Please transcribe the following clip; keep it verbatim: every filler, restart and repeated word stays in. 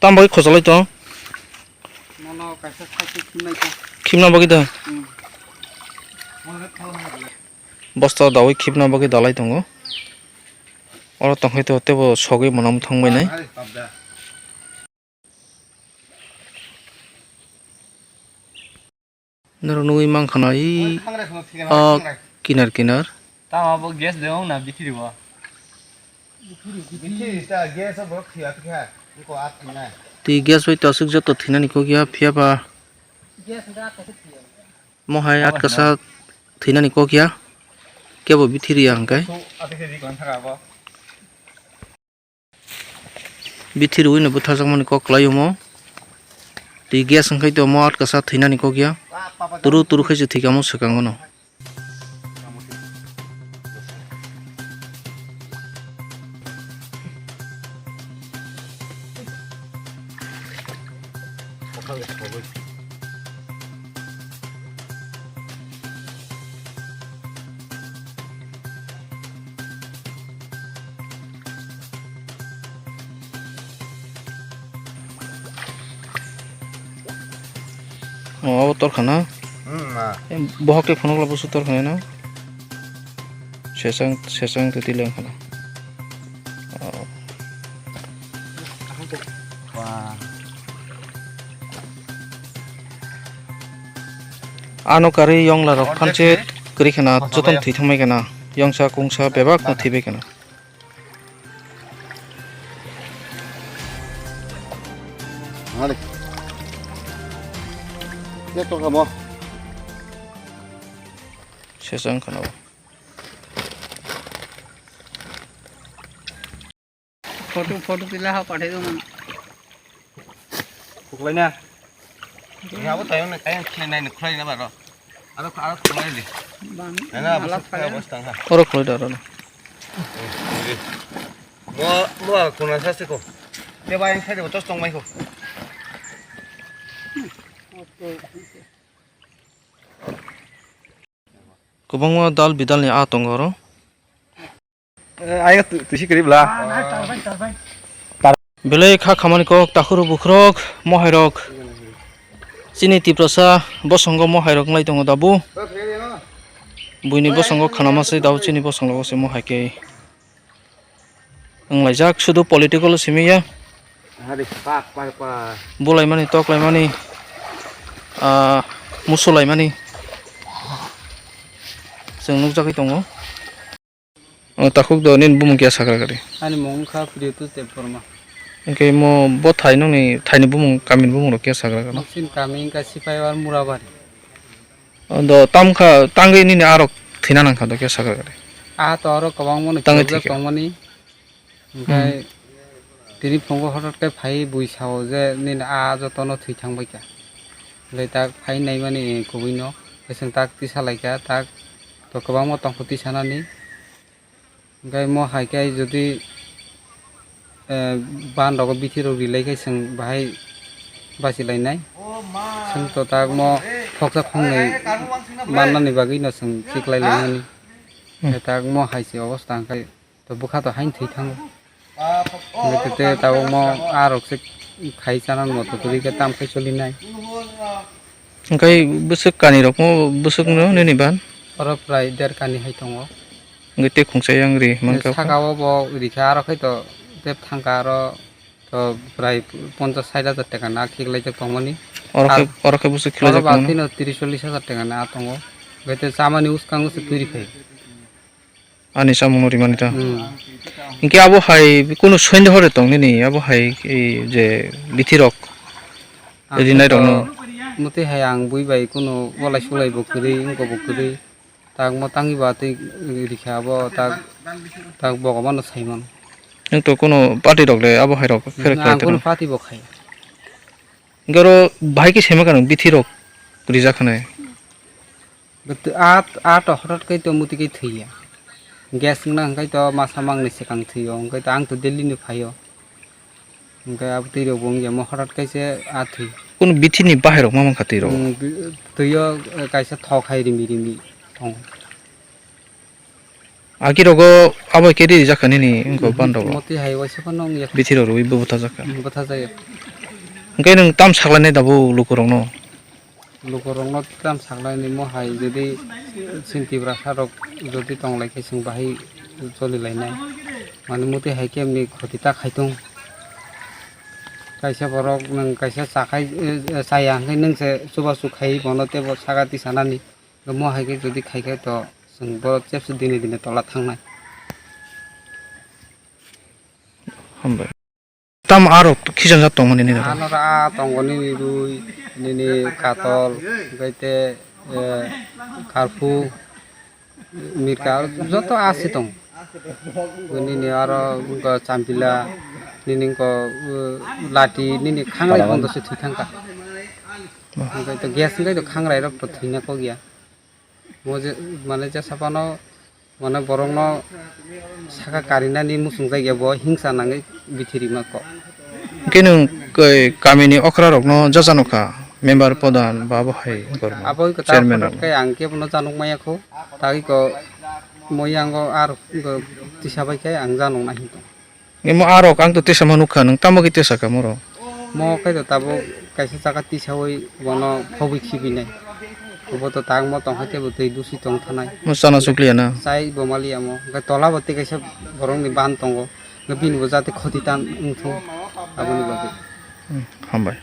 Tam bagwi khojalai tong? Mono kaisa sakhe khimnai kha. Khimna bagwi da? Hmm. Bosta dawi khimna bagwi dalai tongo. Oro tongkhai to tebo sogwi mwnam thangbai nai. Norok nugwi mankha na i o kinar kinar. Tamo abo gas de wng na bithiri bo. Bithiri ta gas o borok thwiya khe ko at thwinai. Twi gas bai to aswk joto thwinani kok ya phiya ba. Mohai atkasa thwinani kok ya. Kebo bithiri ya hwnkhe. Bithirwi no bwtharjakmani kok kwlai omo. Twi gas wngkhai to omo atkasa thwinani kok ya. Turu turu khai se thwikha omo swkango no. O, abo torkha na? Hmm, ma. Em, bohok tei phunukla busu torkha na? Sesang, sesang tei tile wngkha na. O. Wa. Ano karwi yongla rok phanche kwrwi khana jotono thwi thangbai khana. Yongsa kungsa bebak no thwibai khana. Malik. Ya to kamo. Sesang khana. Photo, photo tila ha pathai dong. Khuklai na. Ya, abo tayong na, tayong khlai nai, khlai na baro. Aro, aro khlai di. Bang, na, na, abo alat sok khlai. Abo stang ha. Oro khlai da, oro na. Mo, mo, kuna sa se ko. Te ba yang sai de, tos tong mai ko. Kwbangma dal bidal ni aa tongo oro. Eh, ayo tu, tu si kerip lah. Belai kha khamani kok takhuru bukhurok, mohairok. Chini Tiprasa bosongo mohairok wng lai tongo dabu. Buini bosongo khanama se dabu chini bosongo se mohai khe wng laijak, sudu political simi ya. Hari pak, pak, pak. Bulaimani, toklaimani, ah, musulaimani chwng nukjagwi tongo. O takhuk do nini bumung khe sakra kari? Ani mung wngkha Priyoto Debbarma. Hwnkhe mo bo thai nokni thaini bumung, kamini bumung rok khe sakra kari? Noksin kami wngkha Sipaiwar Murabari. O do tamkha tangwi nini arok thwina nangkha do khe sakra kari? Ah to oro kwbangma no tangwi thwikha tongmani. Hwnkhe hmm. Tini phungo hotot khe phai bui sao je nini ah jotono thwi thangbai kha. Belai tak phai naimani kubui no, chwng tak tisa lai kha, tak to kwbangma tongkho tisanani. Hwnkhe mo hai khe jodi, eh, ban rogo bithi rok rilai khe chwng bahai bachi lainai. Chwng to tak mo khoksa khongnwi mannani bagwi no chwng chiklai lainani. Hmm. Hwnkhe tak mo hai se obostha hwnkhe. To bwkha to haino thwi thango. Hwnkhe tei tabukmo ah rok se khai chana moto kwrwi khe tam khai cholinai. Hwnkhe bwswk kani rokmo bwswkno nini ban? Oro prai der kani hai tongo. Hwnkhe tei khungsa yang ri mankha. Saka o bo rikha aro khai to tei thangka aro to prai ponchas sait hajar taka na khiklaijak tongmani. Oro khe, oro khe bwswk khiklaijak tongmani? Oro ba tino tris chollis hajar taka na tongo. Hwnkhe tei chamani uskango se twi riphai. Ani chamungno rimani ta. Hmm. Hinkhe abo hai kunu sondeho de tong nini, abo hai, ei, je bithirok rinai rokno. Ang to muti hai ang bui bai kunu walai sulai bo kwrwi, wngkok bo kwrwi. Tak mo tangwi ba twi rikha abo, tak, tak bogomano saimano. Nwng to kunu party rok le abo hai rok pherek khlai tong? Ang kunu party bo khai. Hinkhe oro bahai khe saimankha nwng bithirok rijak hinwi? Bwtwi a, a to hotot khe to muti khe thwiya. Gas wngna hwnkhe to masa mangni swkang thwiyo, hwnkhe to ang to daily ni phaio. Hwnkhe abo twi rok bo wngya mo hotot khe se a thwi. Kunu bithi ni bahai rok ma mankha twi rok? Hmm, bi-, twi o, eh, kaisa thok hai rimi rimi tongo. Agi rogo abo khe rijak kha nini wngkho ban rogo. Moti hai waisa phano wngya. Bithi rok rwi bo bwtha jak kha. Hmm, bwtha jaya. Hwnkhe nwng tam saklainai dabo lukurokno? Lukurokno tam saklainai mo hai jodi chini Tiprasa rok jodi tonglai khe chwng bahai choli lainai. Mane moti hai khe emni khoti ta khai tong. Kaisa borok nwng kaisa chakhai, eh, chaya hwnkhe nwng se chubachu khai bono teibo saka tisanani. Mo hai khe jodi khai khe to chwng borok chepsa dine dine tola thangnai. Hambai. Tam aro khichang jat tongmani nini ro? Ano ra tongo nini rwi, nini katol, hwnkhe te, eh, karphu, mirka, joto asi tong. Nini aro wngkha champila, nini wngkha, uh, lati, nini khangrai bondo se thwi thangkha. Hwnkhe to gas wngkha to khangrai rok to thwina kok ya. Mo je, mane jesa phano, mane borokno saka karinani muchungjak ya bo hingsa nangwi bithi rima kok. Hwnkhe nwng koi kamini okra rokno jajanokha member pradhan ba bo hai gorma Abo wngkha ta chairman photot rokno. Khe ang kebono janok maya kho, tagwi ko mo yango ar wngkha tisa bai khe ang janok nai hinto. Imo arok ang to tesa ma nukha, nwng tamo khe tesa kha moro? Mo khe to tabuk kaisa jaga tisaui bono phobwi khibinai. Obo to tang mo tong hai tei bo twi dusi tong thanai. Mo chana chukliya na? Chai bo maliya mo. Hwnkhe tola bo tei kaisa borokni ban tongo. Hwnkhe bini bo jate khoti tan wngthung aboni bagwi. Hmm, hambai.